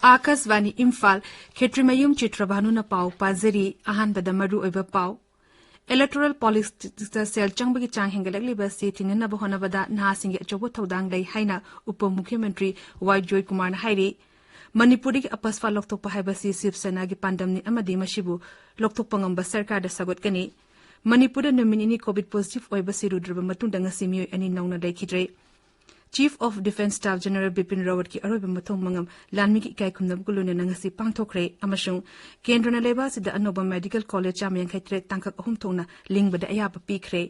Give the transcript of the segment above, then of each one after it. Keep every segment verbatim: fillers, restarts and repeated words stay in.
ꯑꯥꯀꯥꯁꯕꯥꯅꯤ ꯏꯝꯐꯥꯜ꯫ ꯈꯦꯇ꯭ꯔꯤꯃꯌꯨꯝ ꯆꯤꯇ꯭ꯔꯚꯥꯅꯨꯅ ꯄꯥꯎ ꯄꯥꯖꯔꯤ꯫ ꯑꯍꯥꯟꯕꯗ ꯃꯔꯨꯑꯣꯏꯕ ꯄꯥꯎ꯫ Electoral politics ꯇ ꯁꯦꯜ ꯆꯪꯕꯒꯤ ꯆꯥꯡ ꯍꯦꯟꯒꯠꯂꯛꯂꯤꯕ ꯑꯁꯤ ꯊꯤꯡꯅꯅꯕ ꯍꯣꯠꯅꯕꯗ ꯅꯍꯥꯁꯤꯡꯒꯤ ꯑꯆꯧꯕ ꯊꯧꯗꯥꯡ ꯂꯩ ꯍꯥꯏꯅ ꯎꯄ ꯃꯨꯈ꯭ꯌꯃꯟꯇ꯭ꯔꯤ ꯋꯥꯏ ꯖꯣꯏꯀꯨꯃꯥꯔꯅ ꯍꯥꯏꯔꯤ꯫ ꯃꯅꯤꯄꯨꯔꯗꯒꯤ ꯑꯄꯁ꯭ꯋꯥ ꯂꯧꯊꯣꯛꯄ ꯍꯥꯏꯕꯁꯤ ꯁꯤꯕ ꯁꯦꯅꯥꯒꯤ ꯄꯥꯟꯗꯝꯅꯤ ꯑꯃꯗꯤ ꯃꯁꯤꯕꯨ ꯂꯧꯊꯣꯛꯄ ꯉꯝꯕ ꯁꯔꯀꯥꯔꯗ ꯁꯧꯒꯠꯀꯅꯤ꯫ ꯃꯅꯤꯄꯨꯔꯗ ꯅꯨꯃꯤꯠ ꯅꯤꯅꯤ COVID positive ꯑꯣꯏꯕꯁꯤ ꯔꯨꯗ꯭ꯔꯕ ꯃꯇꯨꯡꯗ ꯉꯁꯤ ꯃꯤꯑꯣꯏ ꯑꯅꯤ ꯅꯧꯅ ꯂꯩꯈꯤꯗ꯭ꯔꯦ꯫ Chief of Defence Staff General Bipin ꯔꯥꯋꯠꯀꯤ ꯑꯔꯣꯏꯕ ꯃꯊꯧ ꯃꯉꯝ ꯂꯥꯟꯃꯤꯒꯤ ꯏꯀꯥꯏ ꯈꯨꯝꯅꯕꯒ ꯂꯣꯏꯅꯅ ꯉꯁꯤ ꯄꯥꯡꯊꯣꯛꯈ꯭ꯔꯦ ꯑꯃꯁꯨꯡ ꯀꯦꯟꯗ꯭ꯔꯅ ꯂꯩꯕꯥꯛ ꯑꯁꯤꯗ ꯑꯅꯧꯕ medical college ꯆꯥꯝꯃ ꯌꯥꯡꯈꯩ ꯇꯔꯦꯠ ꯇꯥꯡꯀꯛ ꯑꯍꯨꯝ ꯊꯣꯛꯅ ꯂꯤꯡꯕꯗ ꯑꯌꯥꯕ ꯄꯤꯈ꯭ꯔꯦ꯫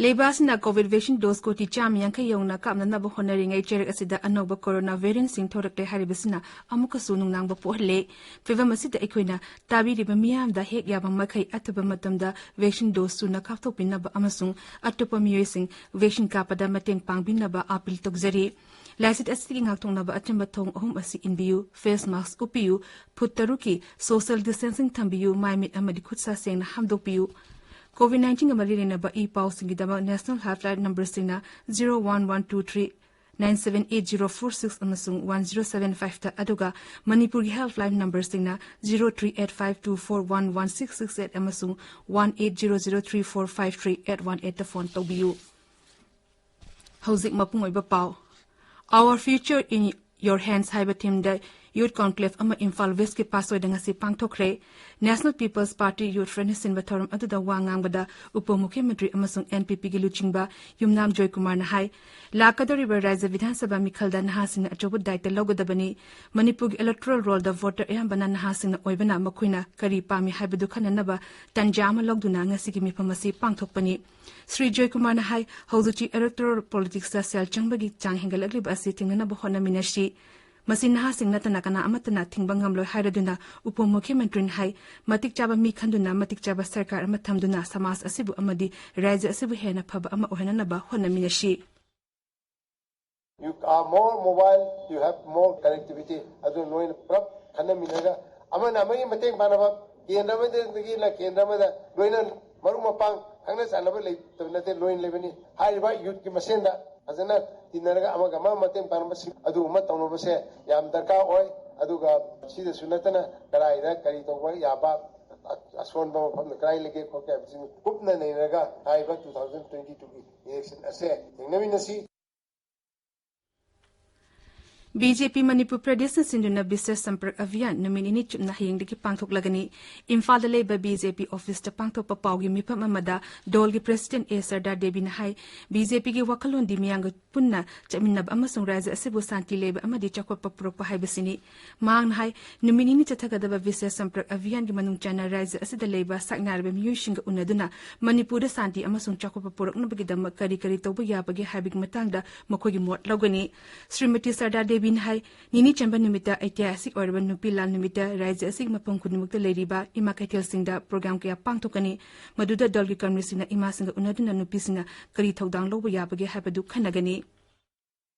ꯂꯩꯕꯥꯛ ꯑꯁꯤꯅ COVID vaccine dose ꯀꯣꯇꯤ ꯆꯥꯝꯃ ꯌꯥꯡꯈꯩ ꯌꯧꯅ ꯀꯥꯞꯅꯅꯕ ꯍꯣꯠꯅꯔꯤꯉꯩ ꯆꯩꯔꯛ ꯑꯁꯤꯗ ꯑꯅꯧꯕ corona variant ꯁꯤꯡ ꯊꯣꯔꯛꯂꯦ ꯍꯥꯏꯔꯤꯕꯁꯤꯅ ꯑꯃꯨꯛꯀꯁꯨ ꯅꯨꯡꯅꯥꯡꯕ ꯄꯣꯛꯍꯜꯂꯦ꯫ ꯐꯤꯚꯝ ꯑꯁꯤꯗ ꯑꯩꯈꯣꯏꯅ ꯇꯥꯕꯤꯔꯤꯕ ꯃꯤꯌꯥꯝꯗ ꯍꯦꯛ ꯌꯥꯕ ꯃꯈꯩ ꯑꯊꯨꯕ ꯃꯇꯝꯗ vaccine dose ꯁꯨꯅ ꯀꯥꯞꯊꯣꯛꯄꯤꯅꯕ ꯑꯃꯁꯨꯡ ꯑꯇꯣꯞꯄ ꯃꯤꯑꯣꯏꯁꯤꯡ vaccine ꯀꯥꯞꯄꯗ ꯃꯇꯦꯡ ꯄꯥꯡꯕꯤꯅꯕ appeal ꯇꯧꯖꯔꯤ꯫ ꯂꯥꯏꯆꯠ ꯑꯁꯤꯗꯒꯤ ꯉꯥꯛꯊꯣꯛꯅꯕ ꯑꯆꯝꯕ ꯊꯧꯑꯣꯡ ꯑꯍꯨꯝ ꯑꯁꯤ ꯏꯟꯕꯤꯌꯨ: face mask ꯎꯞꯄꯤꯌꯨ, ꯐꯨꯠ ꯇꯔꯨꯛꯀꯤ social distancing ꯊꯝꯕꯤꯌꯨ, ꯃꯥꯏ ꯃꯤꯠ ꯑꯃꯗꯤ ꯈꯨꯠ ꯁꯥ ꯁꯦꯡꯅ ꯍꯥꯝꯗꯣꯛꯄꯤꯌꯨ꯫ COVID nineteen ꯒ ꯃꯔꯤ ꯂꯩꯅꯕ ꯏ ꯄꯥꯎꯁꯤꯡꯒꯤꯗꯃꯛ National Helpline number ꯁꯤꯡꯅ zero one one two three nine seven eight zero four six ꯑꯃꯁꯨꯡ one zero seven five ꯇ, ꯑꯗꯨꯒ ꯃꯅꯤꯄꯨꯔꯒꯤ helpline number ꯁꯤꯡꯅ zero three eight five two four one one six six eight ꯑꯃꯁꯨꯡ one eight zero zero three four five three eight one eight ꯇ phone ꯇꯧꯕꯤꯌꯨ꯫ ꯍꯧꯖꯤꯛ ꯃꯄꯨꯡ ꯑꯣꯏꯕ ꯄꯥꯎ꯫ Our Future in Your Hands ꯍꯥꯏꯕ theme ꯗ Youth Conclave ꯑꯃ ꯏꯝꯐꯥꯜ ꯋꯦꯁꯀꯤ ꯄꯥꯁꯣꯏꯗ ꯉꯁꯤ ꯄꯥꯡꯊꯣꯛꯈ꯭ꯔꯦ꯫ National People's Party Youth Front ꯅ ꯁꯤꯟꯕ ꯊꯧꯔꯝ ꯑꯗꯨꯗ ꯋꯥ ꯉꯥꯡꯕꯗ ꯎꯄ ꯃꯨꯈ꯭ꯌ ꯃꯟꯇ꯭ꯔꯤ ꯑꯃꯁꯨꯡ N P P ꯒꯤ ꯂꯨꯆꯤꯡꯕ ꯌꯨꯝꯅꯥꯝ ꯖꯣꯏꯀꯨꯃꯥꯔꯅ ꯍꯥꯏ, ꯂꯥꯛꯀꯗꯧꯔꯤꯕ ꯔꯥꯖ꯭ꯌ ꯕꯤꯙꯥꯟ ꯁꯚꯥ ꯃꯤꯈꯜꯗ ꯅꯍꯥꯁꯤꯡꯅ ꯑꯆꯧꯕ ꯗꯥꯌꯤꯠꯇ ꯂꯧꯒꯗꯕꯅꯤ꯫ ꯃꯅꯤꯄꯨꯔꯒꯤ electoral roll ꯗ voter ꯑꯌꯥꯝꯕꯅ ꯅꯍꯥꯁꯤꯡꯅ ꯑꯣꯏꯕꯅ ꯃꯈꯣꯏꯅ ꯀꯔꯤ ꯄꯥꯝꯃꯤ ꯍꯥꯏꯕꯗꯨ ꯈꯟꯅꯅꯕ ꯇꯟꯖꯥ ꯑꯃ ꯂꯧꯗꯨꯅ ꯉꯁꯤꯒꯤ ꯃꯤꯐꯝ ꯑꯁꯤ ꯄꯥꯡꯊꯣꯛꯄꯅꯤ꯫ ꯁ꯭ꯔꯤ ꯖꯣꯏꯀꯨꯃꯥꯔꯅ ꯍꯥꯏ, ꯍꯧꯖꯤꯛꯇꯤ electoral politics ꯇ ꯁꯦꯜ ꯆꯪꯕꯒꯤ ꯆꯥꯡ ꯍꯦꯟꯒꯠꯂꯛꯂꯤꯕ ꯑꯁꯤ ꯊꯤꯡꯅꯅꯕ ꯍꯣꯠꯅꯃꯤꯟꯅꯁꯤ꯫ ꯃꯁꯤ ꯅꯍꯥꯁꯤꯡ ꯅꯠꯇꯅ ꯀꯅꯥ ꯑꯃꯠꯇꯅ ꯊꯤꯡꯕ ꯉꯝꯂꯣꯏ ꯍꯥꯏꯔꯗꯨꯅ ꯎꯄ ꯃꯨꯈ꯭ꯌ ꯃꯟꯇ꯭ꯔꯤꯅ ꯍꯥꯏ, ꯃꯇꯤꯛ ꯆꯥꯕ ꯃꯤ ꯈꯟꯗꯨꯅ ꯃꯇꯤꯛ ꯆꯥꯕ ꯁꯔꯀꯥꯔ ꯑꯃ ꯊꯝꯗꯨꯅ ꯁꯃꯥꯖ ꯑꯁꯤꯕꯨ ꯑꯃꯗꯤ ꯔꯥꯖ꯭ꯌ ꯑꯁꯤꯕꯨ ꯍꯦꯟꯅ ꯐꯕ ꯑꯃ ꯑꯣꯏꯍꯟꯅꯅꯕ ꯍꯣꯠꯅꯃꯤꯟꯅꯁꯤ꯫ You are more mobile, you have more connectivity. ꯑꯗꯨ ꯅꯣꯏꯅ ꯄꯨꯂꯞ ꯈꯟꯅꯃꯤꯟꯅꯔꯒ ꯑꯃꯅ ꯑꯃꯒꯤ ꯃꯇꯦꯡ ꯄꯥꯡꯅꯕ, ꯀꯦꯟꯗ꯭ꯔ ꯑꯃꯗꯒꯤꯅ ꯀꯦꯟꯗ꯭ꯔ ꯑꯃꯗ ꯂꯣꯏꯅ ꯃꯔꯨꯞ ꯃꯄꯥꯡ ꯈꯪꯅ ꯆꯥꯟꯅꯕ ꯂꯩꯇꯕ ꯅꯠꯇꯦ, ꯂꯣꯏꯅ ꯂꯩꯕꯅꯤ꯫ ꯍꯥꯏꯔꯤꯕ youth ꯀꯤ ꯃꯁꯦꯟꯗ ꯐꯖꯅ ꯇꯤꯟꯅꯔꯒ ꯑꯃꯒ ꯑꯃ ꯃꯇꯦꯡ ꯄꯥꯡꯅꯕꯁꯤꯡ ꯑꯗꯨꯒꯨꯝꯕ ꯇꯧꯅꯕꯁꯦ ꯌꯥꯝ ꯗꯔꯀꯥꯔ ꯑꯣꯏ꯫ ꯑꯗꯨꯒ ꯁꯤꯗꯁꯨ ꯅꯠꯇꯅ ꯀꯗꯥꯏꯗ ꯀꯔꯤ ꯇꯧꯕ ꯌꯥꯕ, ꯑ-, ꯑꯁꯣꯟꯕ ꯃꯐꯝꯗ ꯀꯗꯥꯏ ꯂꯩꯒꯦ ꯈꯣꯠꯀꯦ ꯍꯥꯏꯕꯁꯤꯡ ꯀꯨꯞꯅ ꯅꯩꯅꯔꯒ ꯍꯥꯏꯔꯤꯕ two thousand twenty-two ꯒꯤ election ꯑꯁꯦ ꯊꯦꯡꯅꯃꯤꯟꯅꯁꯤ꯫ B J P ꯃꯅꯤꯄꯨꯔ ꯄ꯭ꯔꯗꯦꯁꯅ ꯁꯤꯟꯗꯨꯅ ꯕꯤꯁꯦꯁ ꯁꯝꯄꯔꯛ ꯑꯚꯤꯌꯥꯟ ꯅꯨꯃꯤꯠ ꯅꯤꯅꯤ ꯆꯨꯞꯅ ꯍꯌꯦꯡꯗꯒꯤ ꯄꯥꯡꯊꯣꯛꯂꯒꯅꯤ꯫ ꯏꯝꯐꯥꯜꯗ ꯂꯩꯕ B J P office ꯇ ꯄꯥꯡꯊꯣꯛꯄ ꯄꯥꯎꯒꯤ ꯃꯤꯐꯝ ꯑꯃꯗ ꯗꯣꯜꯒꯤ president A ꯁꯔꯗꯥ ꯗꯦꯕꯤꯅ high, B J P ꯒꯤ ꯋꯥꯈꯜꯂꯣꯟꯗꯤ ꯃꯤꯌꯥꯝꯒ ꯄꯨꯟꯅ ꯆꯠꯃꯤꯟꯅꯕ ꯑꯃꯁꯨꯡ ꯔꯥꯖ꯭ꯌ ꯑꯁꯤꯕꯨ ꯁꯥꯟꯇꯤ ꯂꯩꯕ ꯑꯃꯗꯤ ꯆꯥꯎꯈꯠꯄ ꯄꯨꯔꯛꯄ ꯍꯥꯏꯕꯁꯤꯅꯤ꯫ ꯃꯍꯥꯛꯅ ꯍꯥꯏ, ꯅꯨꯃꯤꯠ ꯅꯤꯅꯤ ꯆꯠꯊꯒꯗꯕ ꯕꯤꯁꯦꯁ ꯁꯝꯄꯔꯛ ꯑꯚꯤꯌꯥꯟꯒꯤ ꯃꯅꯨꯡ ꯆꯟꯅ ꯔꯥꯖ꯭ꯌ ꯑꯁꯤꯗ ꯂꯩꯕ ꯁꯛꯅꯥꯏꯔꯕ ꯃꯤꯑꯣꯏꯁꯤꯡꯒ ꯎꯅꯗꯨꯅ ꯃꯅꯤꯄꯨꯔꯗ ꯁꯥꯟꯇꯤ ꯑꯃꯁꯨꯡ ꯆꯥꯎꯈꯠꯄ ꯄꯨꯔꯛꯅꯕꯒꯤꯗꯃꯛ ꯀꯔꯤ ꯀꯔꯤ ꯇꯧꯕ ꯌꯥꯕꯒꯦ ꯍꯥꯏꯕꯒꯤ ꯃꯇꯥꯡꯗ ꯃꯈꯣꯏꯒꯤ ꯃꯣꯠ ꯂꯧꯒꯅꯤ꯫ ꯁ꯭ꯔꯤꯃꯇꯤ ꯁꯔꯗꯥ ꯗꯦꯕꯤꯅ ꯍꯥꯏ, ꯅꯤꯅꯤ ꯆꯟꯕ ꯅꯨꯃꯤꯠꯇ ꯑꯩꯇꯤꯍꯥꯁꯤꯛ ꯑꯣꯏꯔꯕ ꯅꯨꯄꯤ ꯂꯥꯜ ꯅꯨꯃꯤꯠꯇ ꯔꯥꯖ꯭ꯌ ꯑꯁꯤꯒꯤ ꯃꯐꯝ ꯈꯨꯗꯤꯡꯃꯛꯇ ꯂꯩꯔꯤꯕ ꯏꯃꯥ ꯀꯩꯊꯦꯜꯁꯤꯡꯗ program ꯀꯌꯥ ꯄꯥꯡꯊꯣꯛꯀꯅꯤ꯫ ꯃꯗꯨꯗ ꯗꯜꯒꯤ ꯀꯔꯃꯤꯁꯤꯡꯅ ꯏꯃꯥꯁꯤꯡꯒ ꯎꯅꯗꯨꯅ ꯅꯨꯄꯤꯁꯤꯡꯅ ꯀꯔꯤ ꯊꯧꯗꯥꯡ ꯂꯧꯕ ꯌꯥꯕꯒꯦ ꯍꯥꯏꯕꯗꯨ ꯈꯟꯅꯒꯅꯤ꯫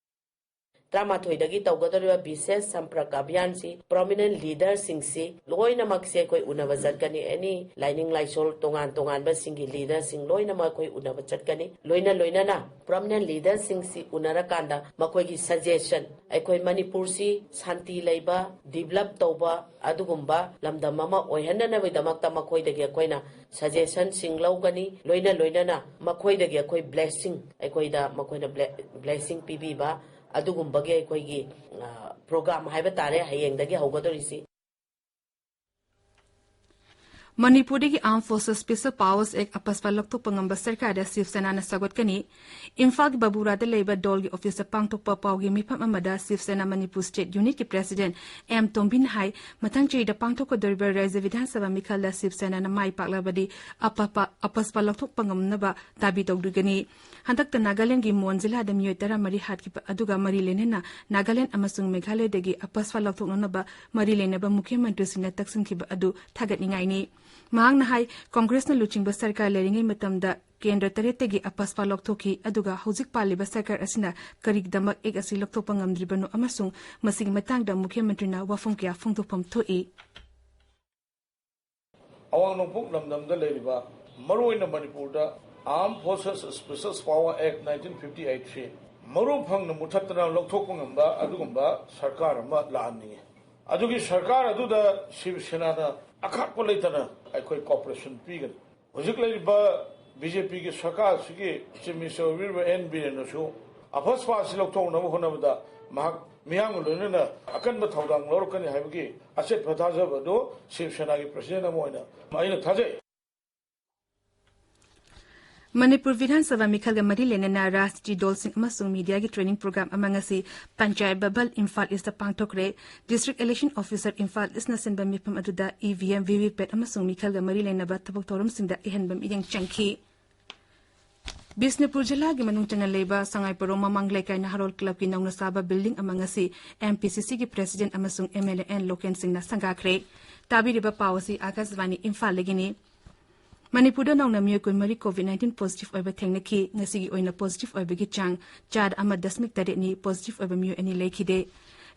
ꯇꯔꯥꯃꯥꯊꯣꯏꯗꯒꯤ ꯇꯧꯒꯗꯧꯔꯤꯕ ꯕꯤꯁꯦꯁ ꯁꯝꯄ꯭ꯔꯛ ꯑꯚꯤꯌꯥꯟꯁꯤ prominent leaderꯁꯤꯡꯁꯤ ꯂꯣꯏꯅꯃꯛꯁꯦ ꯑꯩꯈꯣꯏ ꯎꯅꯕ ꯆꯠꯀꯅꯤ꯫ Any ꯂꯥꯏꯅꯤꯡ ꯂꯥꯏꯁꯣꯜ ꯇꯣꯉꯥꯟ ꯇꯣꯉꯥꯟꯕꯁꯤꯡꯒꯤ leaderꯁꯤꯡ ꯂꯣꯏꯅꯃꯛ ꯑꯩꯈꯣꯏ ꯎꯅꯕ ꯆꯠꯀꯅꯤ꯫ ꯂꯣꯏꯅ ꯂꯣꯏꯅꯅ prominent leaderꯁꯤꯡꯁꯤ ꯎꯅꯔꯀꯥꯟꯗ ꯃꯈꯣꯏꯒꯤ suggestion, ꯑꯩꯈꯣꯏ ꯃꯅꯤꯄꯨꯔꯁꯤ ꯁꯥꯟꯇꯤ ꯂꯩꯕ, develop ꯇꯧꯕ ꯑꯗꯨꯒꯨꯝꯕ ꯂꯝꯗꯝ ꯑꯃ ꯑꯣꯏꯍꯟꯅꯅꯕꯒꯤꯗꯃꯛꯇ ꯃꯈꯣꯏꯗꯒꯤ ꯑꯩꯈꯣꯏꯅ suggestionꯁꯤꯡ ꯂꯧꯒꯅꯤ꯫ ꯂꯣꯏꯅ ꯂꯣꯏꯅꯅ ꯃꯈꯣꯏꯗꯒꯤ ꯑꯩꯈꯣꯏ blessing, ꯑꯩꯈꯣꯏꯗ ꯃꯈꯣꯏꯅ ble-, blessing ꯄꯤꯕꯤꯕ, ꯑꯗꯨꯒꯨꯝꯕꯒꯤ ꯑꯩꯈꯣꯏꯒꯤ ꯄ꯭ꯔꯣꯒ꯭ꯔꯥꯝ ꯍꯥꯏꯕ ꯇꯥꯔꯦ ꯍꯌꯦꯡꯗꯒꯤ ꯍꯧꯒꯗꯧꯔꯤꯁꯤ꯫ ꯃꯅꯤꯄꯨꯔꯗꯒꯤ Armed Forces Special Powers Act ꯑꯄꯁꯄ ꯂꯧꯊꯣꯛꯄ ꯉꯝꯕ ꯁꯔꯀꯥꯔꯗ ꯁꯤꯕ ꯁꯦꯅꯥꯅ ꯁꯧꯒꯠꯀꯅꯤ꯫ ꯏꯝꯐꯥꯜꯒꯤ ꯕꯕꯨꯔꯥꯗ ꯂꯩꯕ ꯗꯣꯜꯒꯤ ꯑꯣꯐꯤꯁꯇ ꯄꯥꯡꯊꯣꯛꯄ ꯄꯥꯎꯒꯤ ꯃꯤꯐꯝ ꯑꯃꯗ ꯁꯤꯕ ꯁꯦꯅꯥ ꯃꯅꯤꯄꯨꯔ ꯁ꯭ꯇꯦꯠ ꯌꯨꯅꯤꯠꯀꯤ ꯄ꯭ꯔꯦꯁꯤꯗꯦꯟꯠ ꯑꯦꯝ ꯇꯣꯝꯕꯤꯟ ꯍꯥꯏ, ꯃꯊꯪ ꯆꯍꯤꯗ ꯄꯥꯡꯊꯣꯛꯀꯗꯧꯔꯤꯕ ꯔꯥꯖ꯭ꯌ ꯕꯤꯙꯥꯟ ꯁꯚꯥ ꯃꯤꯈꯜꯗ ꯁꯤꯕ ꯁꯦꯅꯥꯅ ꯃꯥꯏ ꯄꯥꯛꯂꯕꯗꯤ ꯑꯄꯞꯄ-, ꯑꯄꯁꯄ ꯂꯧꯊꯣꯛꯄ ꯉꯝꯅꯕ ꯗꯥꯕꯤ ꯇꯧꯗꯣꯏꯒꯅꯤ꯫ ꯍꯟꯗꯛꯇ ꯅꯥꯒꯥꯂꯦꯟꯗꯒꯤ ꯃꯣꯟ ꯖꯤꯂꯥꯗ ꯃꯤꯑꯣꯏ ꯇꯔꯥꯃꯔꯤ ꯍꯥꯠꯈꯤꯕ ꯑꯗꯨꯒ ꯃꯔꯤ ꯂꯩꯅꯅ ꯅꯥꯒꯥꯂꯦꯟꯗ ꯑꯃꯁꯨꯡ ꯃꯦꯘꯥꯂꯌꯗꯒꯤ ꯑꯄꯁꯄ ꯂꯧꯊꯣꯛꯅꯅꯕ ꯃꯔꯤ ꯂꯩꯅꯕ ꯃꯨꯈ꯭ꯌ ꯃꯟꯇ꯭ꯔꯤꯁꯤꯡꯅ ꯇꯛꯁꯤꯟꯈꯤꯕ ꯑꯗꯨ ꯊꯥꯒꯠꯅꯤꯡꯉꯥꯏꯅꯤ꯫ ꯃꯍꯥꯛꯅ ꯍꯥꯏ, ꯀꯣꯡꯒ꯭ꯔꯦꯁꯅ ꯂꯨꯆꯤꯡꯕ ꯁꯔꯀꯥꯔ ꯂꯩꯔꯤꯉꯩ ꯃꯇꯝꯗ ꯀꯦꯟꯗ꯭ꯔ ꯇꯔꯦꯠꯇꯒꯤ ꯑꯄꯁꯄ ꯂꯧꯊꯣꯛꯈꯤ, ꯑꯗꯨꯒ ꯍꯧꯖꯤꯛ ꯄꯥꯜꯂꯤꯕ ꯁꯔꯀꯥꯔ ꯑꯁꯤꯅ ꯀꯔꯤꯒꯤꯗꯃꯛ ꯑꯦꯛ ꯑꯁꯤ ꯂꯧꯊꯣꯛꯄ ꯉꯝꯗ꯭ꯔꯤꯕꯅꯣ ꯑꯃꯁꯨꯡ ꯃꯁꯤꯒꯤ ꯃꯇꯥꯡꯗ ꯃꯨꯈ꯭ꯌ ꯃꯟꯇ꯭ꯔꯤꯅ ꯋꯥꯐꯝ ꯀꯌꯥ ꯐꯣꯡꯗꯣꯛꯐꯝ ꯊꯣꯛꯏ꯫ ꯑꯋꯥꯡ ꯅꯣꯡꯄꯣꯛ ꯂꯝꯗꯝꯗ ꯂꯩꯔꯤꯕ, ꯃꯔꯨꯑꯣꯏꯅ ꯃꯅꯤꯄꯨꯔꯗ Armed Forces Special Power Act nineteen fifty eight ꯁꯤ ꯃꯔꯨ ꯐꯪꯅ ꯃꯨꯊꯠꯇꯅ ꯂꯧꯊꯣꯛꯄ ꯉꯝꯕ ꯑꯗꯨꯒꯨꯝꯕ ꯁꯔꯀꯥꯔ ꯑꯃ ꯂꯥꯛꯍꯟꯅꯤꯡꯉꯤ꯫ ꯑꯗꯨꯒꯤ ꯁꯔꯀꯥꯔ ꯑꯗꯨꯗ ꯁꯤꯕ ꯁꯦꯅꯥꯅ ꯑꯈꯥꯛꯄ ꯂꯩꯇꯅ ꯑꯩꯈꯣꯏ cooperation ꯄꯤꯒꯅꯤ꯫ ꯍꯧꯖꯤꯛ ꯂꯩꯔꯤꯕ ꯕꯤ ꯖꯦ ꯄꯤꯒꯤ ꯁꯔꯀꯥꯔꯁꯤꯒꯤ ꯆꯤꯐ ꯃꯤꯅꯤꯁꯇꯔ ꯑꯣꯏꯕꯤꯔꯤꯕ ꯑꯦꯟ ꯕꯤꯔꯦꯟꯅꯁꯨ ꯑꯄꯁꯄ ꯑꯁꯤ ꯂꯧꯊꯣꯛꯅꯕ ꯍꯣꯠꯅꯕꯗ ꯃꯍꯥꯛ ꯃꯤꯌꯥꯝꯒ ꯂꯣꯏꯅꯅ ꯑꯀꯟꯕ ꯊꯧꯗꯥꯡ ꯂꯧꯔꯛꯀꯅꯤ ꯍꯥꯏꯕꯒꯤ ꯑꯆꯦꯠꯄ ꯊꯥꯖꯕ ꯑꯗꯨ ꯁꯤꯕ ꯁꯦꯅꯥꯒꯤ ꯄ꯭ꯔꯁꯤꯗꯦꯟꯠ ꯑꯃ ꯑꯣꯏꯅ ꯑꯩꯅ ꯊꯥꯖꯩ꯫ ꯃꯅꯤꯄꯨꯔ ꯕꯤꯙꯥꯟ ꯁꯚꯥ ꯃꯤꯈꯜꯒ ꯃꯔꯤ ꯂꯩꯅꯅ ꯔꯥꯖꯅꯤꯇꯤ ꯗꯜꯁꯤꯡ ꯑꯃꯁꯨꯡ ꯃꯤꯗꯤꯌꯥꯒꯤ ꯇ꯭ꯔꯦꯅꯤꯡ ꯄ꯭ꯔꯣꯒ꯭ꯔꯥꯝ ꯑꯃ ꯉꯁꯤ ꯄꯟꯆꯥꯌꯠ ꯚꯕꯟ, ꯏꯝꯐꯥꯜ ꯏꯁꯇ ꯄꯥꯡꯊꯣꯛꯈ꯭ꯔꯦ꯫ ꯗꯤꯁꯇ꯭ꯔꯤꯛ ꯏꯂꯦꯛꯁꯟ ꯑꯣꯐꯤꯁꯥꯔ, ꯏꯝꯐꯥꯜ ꯏꯁꯅ ꯁꯤꯟꯕ ꯃꯤꯐꯝ ꯑꯗꯨꯗ E V M, V V PAT ꯑꯃꯁꯨꯡ ꯃꯤꯈꯜꯒ ꯃꯔꯤ ꯂꯩꯅꯕ ꯊꯕꯛ ꯊꯧꯔꯝꯁꯤꯡꯗ ꯑꯍꯦꯟꯕ ꯃꯤꯠꯌꯦꯡ ꯆꯪꯈꯤ꯫ ꯕꯤꯁꯅꯨꯄꯨꯔ ꯖꯤꯂꯥꯒꯤ ꯃꯅꯨꯡ ꯆꯟꯅ ꯂꯩꯕ ꯁꯉꯥꯏꯄꯔꯧ ꯃꯃꯥꯡ ꯂꯩꯀꯥꯏ ꯅꯍꯥꯔꯣꯜ ꯀ꯭ꯂꯕꯀꯤ ꯅꯧꯅ ꯁꯥꯕ ꯕꯤꯜꯗꯤꯡ ꯑꯃ ꯉꯁꯤ ꯑꯦꯝ ꯄꯤ ꯁꯤ ꯁꯤꯒꯤ ꯄ꯭ꯔꯦꯁꯤꯗꯦꯟꯠ ꯑꯃꯁꯨꯡ M L A N local ꯁꯤꯡꯅ ꯁꯪꯒꯥꯈ꯭ꯔꯦ꯫ ꯇꯥꯕꯤꯔꯤꯕ ꯄꯥꯎ ꯑꯁꯤ ꯑꯥꯀꯥꯁꯕꯥꯅꯤ ꯏꯝꯐꯥꯜꯗꯒꯤꯅꯤ꯫ ꯃꯅꯤꯄꯨꯔꯗ ꯅꯧꯅ ꯃꯤꯑꯣꯏ ꯀꯨꯟꯃꯔꯤ ꯀꯣꯚꯤꯗ ꯅꯥꯏꯟꯇꯤꯟ ꯄꯣꯖꯤꯇꯤꯚ ꯑꯣꯏꯕ ꯊꯦꯡꯅꯈꯤ꯫ ꯉꯁꯤꯒꯤ ꯑꯣꯏꯅ ꯄꯣꯖꯤꯇꯤꯚ ꯑꯣꯏꯕꯒꯤ ꯆꯥꯡ ꯆꯥꯗ ꯑꯃ ꯗꯁꯃꯤꯛ ꯇꯔꯦꯠꯅꯤ꯫ ꯄꯣꯖꯤꯇꯤꯚ ꯑꯣꯏꯕ ꯃꯤꯑꯣꯏ ꯑꯅꯤ ꯂꯩꯈꯤꯗꯦ꯫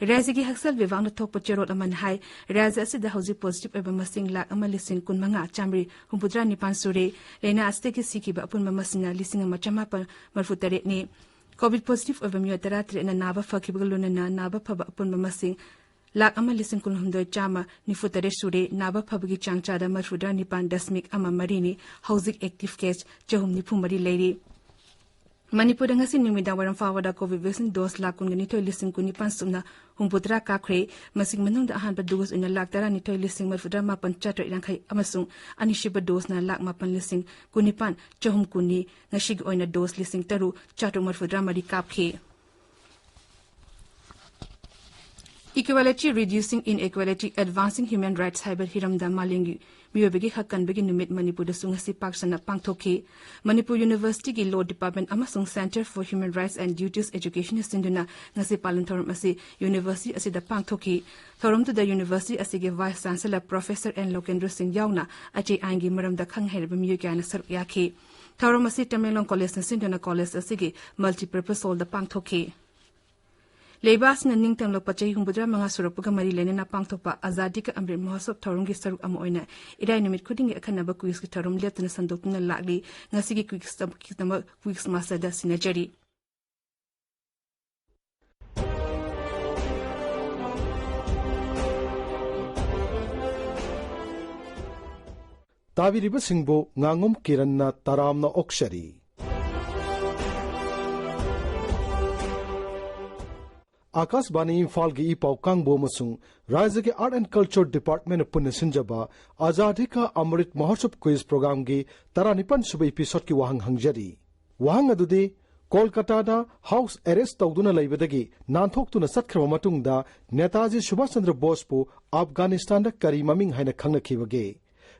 ꯔꯥꯖ꯭ꯌꯒꯤ ꯍꯛꯁꯦꯜ ꯕꯤꯚꯥꯒꯅ ꯊꯣꯛꯄ ꯆꯦꯔꯣꯜ ꯑꯃꯅ ꯍꯥꯏ, ꯔꯥꯖ꯭ꯌ ꯑꯁꯤꯗ ꯍꯧꯖꯤꯛ ꯄꯣꯖꯤꯇꯤꯚ ꯑꯣꯏꯕ ꯃꯁꯤꯡ ꯂꯥꯈ ꯑꯃ ꯂꯤꯁꯤꯡ ꯀꯨꯟꯃꯉꯥ ꯆꯥꯃꯔꯤ ꯍꯨꯝꯐꯨꯇꯔꯥ ꯅꯤꯄꯥꯟ ꯁꯨꯔꯦ꯫ ꯂꯥꯏꯅꯥ ꯑꯁꯤꯗꯒꯤ ꯁꯤꯈꯤꯕ ꯑꯄꯨꯟꯕ ꯃꯁꯤꯡꯅ ꯂꯤꯁꯤꯡ ꯑꯃ ꯆꯥꯃꯥꯄꯟ ꯃꯔꯤꯐꯨ ꯇꯔꯦꯠꯅꯤ꯫ ꯀꯣꯚꯤꯗ ꯄꯣꯖꯤꯇꯤꯚ ꯑꯣꯏꯕ ꯃꯤꯑꯣꯏ ꯇꯔꯥꯇꯔꯦꯠꯅ ꯅꯥꯕ ꯐꯈꯤꯕꯒ ꯂꯣꯏꯅꯅ ꯅꯥꯕ ꯐꯕ ꯑꯄꯨꯟꯕ ꯃꯁꯤꯡ ꯂꯥꯈ ꯑꯃ ꯂꯤꯁꯤꯡ ꯀꯨꯟꯍꯨꯝꯗꯣꯏ ꯆꯥꯝꯃ ꯅꯤꯐꯨ ꯇꯔꯦꯠ ꯁꯨꯔꯦ꯫ ꯅꯥꯕ ꯐꯕꯒꯤ ꯆꯥꯡ ꯆꯥꯗ ꯃꯔꯤꯐꯨꯇꯔꯥ ꯅꯤꯄꯥꯟ ꯗꯁꯃꯤꯛ ꯑꯃ ꯃꯔꯤꯅꯤ꯫ ꯍꯧꯖꯤꯛ ꯑꯦꯛꯇꯤꯚ ꯀꯦꯁ ꯆꯍꯨꯝ ꯅꯤꯐꯨ ꯃꯔꯤ ꯂꯩꯔꯤ꯫ ꯃꯅꯤꯄꯨꯔꯗ ꯉꯁꯤ ꯅꯨꯃꯤꯗꯥꯡ ꯋꯥꯏꯔꯝ ꯐꯥꯎꯕꯗ Covaxin dose ꯂꯥꯈ ꯀꯨꯟꯒ ꯅꯤꯊꯣꯏ ꯂꯤꯁꯤꯡ ꯀꯨꯟꯅꯤꯄꯥꯟ ꯁꯨꯞꯅ ꯍꯨꯝꯐꯨꯇꯔꯥ ꯀꯥꯞꯈ꯭ꯔꯦ꯫ ꯃꯁꯤꯒꯤ ꯃꯅꯨꯡꯗ ꯑꯍꯥꯟꯕ dose ꯑꯣꯏꯅ ꯂꯥꯈ ꯇꯔꯥꯅꯤꯊꯣꯏ ꯂꯤꯁꯤꯡ ꯃꯔꯤꯐꯨꯇꯔꯥ ꯃꯥꯄꯟ ꯆꯥꯇ꯭ꯔꯦꯠ ꯌꯥꯡꯈꯩ ꯑꯃꯁꯨꯡ ꯑꯅꯤꯁꯨꯕ doseꯅ ꯂꯥꯈ ꯃꯥꯄꯟ ꯂꯤꯁꯤꯡ ꯀꯨꯟꯅꯤꯄꯥꯟ ꯆꯍꯨꯝ ꯀꯨꯟꯅꯤ꯫ ꯉꯁꯤꯒꯤ ꯑꯣꯏꯅ dose ꯂꯤꯁꯤꯡ ꯇꯔꯨꯛ ꯆꯥꯇ꯭ꯔꯨꯛ ꯃꯔꯤꯐꯨꯇꯔꯥ ꯃꯔꯤ ꯀꯥꯞꯈꯤ꯫ Equality Reducing Inequality, Advancing Human Rights ꯍꯥꯏꯕ ꯍꯤꯔꯝꯗ ꯃꯥꯂꯦꯝꯒꯤ ꯃꯤꯑꯣꯏꯕꯒꯤ ꯍꯛ ꯀꯟꯕꯒꯤ ꯅꯨꯃꯤꯠ ꯃꯅꯤꯄꯨꯔꯗꯁꯨ ꯉꯁꯤ ꯄꯥꯛ ꯁꯟꯅ ꯄꯥꯡꯊꯣꯛꯈꯤ꯫ ꯃꯅꯤꯄꯨꯔ Universityꯒꯤ Law Department ꯑꯃꯁꯨꯡ Centre for Human Rights and Duties Educationꯅ ꯁꯤꯟꯗꯨꯅ ꯉꯁꯤ ꯄꯥꯂꯟ ꯊꯧꯔꯝ ꯑꯁꯤ university ꯑꯁꯤꯗ ꯄꯥꯡꯊꯣꯛꯈꯤ꯫ ꯊꯧꯔꯝꯗꯨꯗ university ꯑꯁꯤꯒꯤ Vice Chancellor Professor N ꯂꯣꯀꯦꯟꯗ꯭ꯔ ꯁꯤꯡ ꯌꯥꯎꯅ ꯑꯇꯩ ꯑꯥꯏꯟꯒꯤ ꯃꯔꯝꯗ ꯈꯪ ꯍꯩꯔꯕ ꯃꯤꯑꯣꯏ ꯀꯌꯥꯅ ꯁꯔꯨꯛ ꯌꯥꯈꯤ꯫ ꯊꯧꯔꯝ ꯑꯁꯤ ꯇꯃꯦꯡꯂꯣꯡ Collegeꯅ ꯁꯤꯟꯗꯨꯅ college ꯑꯁꯤꯒꯤ Multipurpose Hallꯗ ꯄꯥꯡꯊꯣꯛꯈꯤ꯫ ꯂꯩꯕꯥꯛ ꯑꯁꯤꯅ ꯅꯤꯡꯇꯝꯂꯛꯄ ꯆꯍꯤ ꯍꯨꯝꯐꯨꯇꯔꯥ ꯃꯉꯥ ꯁꯨꯔꯛꯄꯒ ꯃꯔꯤ ꯂꯩꯅꯅ ꯄꯥꯡꯊꯣꯛꯄ ꯑꯖꯥꯗꯤ ꯀꯥ ꯑꯃ꯭ꯔꯤꯠ ꯃꯍꯣꯠꯁꯕ ꯊꯧꯔꯝꯒꯤ ꯁꯔꯨꯛ ꯑꯃ ꯑꯣꯏꯅ ꯏꯔꯥꯏ ꯅꯨꯃꯤꯠ ꯈꯨꯗꯤꯡꯒꯤ ꯑꯈꯟꯅꯕ quizꯀꯤ ꯊꯧꯔꯝ ꯂꯦꯞꯇꯅ ꯁꯟꯗꯣꯛꯇꯨꯅ ꯂꯥꯛꯂꯤ꯫ ꯉꯁꯤꯒꯤ quizꯀꯤꯗꯃꯛ quiz masterꯗ ꯁꯤꯟꯅꯖꯔꯤ꯫ ꯇꯥꯕꯤꯔꯤꯕꯁꯤꯡꯕꯨ ꯉꯥꯉꯣꯝ ꯀꯤꯔꯟꯅ ꯇꯔꯥꯝꯅ ꯑꯣꯛꯆꯔꯤ꯫ ꯑꯥꯀꯥꯁꯕꯥꯅꯤ ꯏꯝꯐꯥꯜꯒꯤ ꯏ ꯄꯥꯎ ꯀꯥꯡꯕꯨ ꯑꯃꯁꯨꯡ ꯔꯥꯖ꯭ꯌꯒꯤ Art and Culture Departmentꯅ ꯄꯨꯟꯅ ꯁꯤꯟꯖꯕ ꯑꯖꯥꯗꯤ ꯀꯥ ꯑꯃ꯭ꯔꯤꯠ ꯃꯍꯣꯠꯁꯕ quiz programꯒꯤ ꯇꯔꯥꯅꯤꯄꯥꯟ ꯁꯨꯕ episodeꯀꯤ ꯋꯥꯍꯪ ꯍꯪꯖꯔꯤ꯫ ꯋꯥꯍꯪ ꯑꯗꯨꯗꯤ, ꯀꯣꯜꯀꯇꯥꯗ house arrest ꯇꯧꯗꯨꯅ ꯂꯩꯕꯗꯒꯤ ꯅꯥꯟꯊꯣꯛꯇꯨꯅ ꯆꯠꯈ꯭ꯔꯕ ꯃꯇꯨꯡꯗ ꯅꯦꯇꯥꯖꯤ ꯁꯨꯚꯥꯁ ꯆꯟꯗ꯭ꯔ ꯕꯣꯁꯄꯨ ꯑꯐꯒꯥꯅꯤꯁꯇꯥꯟꯗ ꯀꯔꯤ ꯃꯃꯤꯡ ꯍꯥꯏꯅ ꯈꯪꯅꯈꯤꯕꯒꯦ?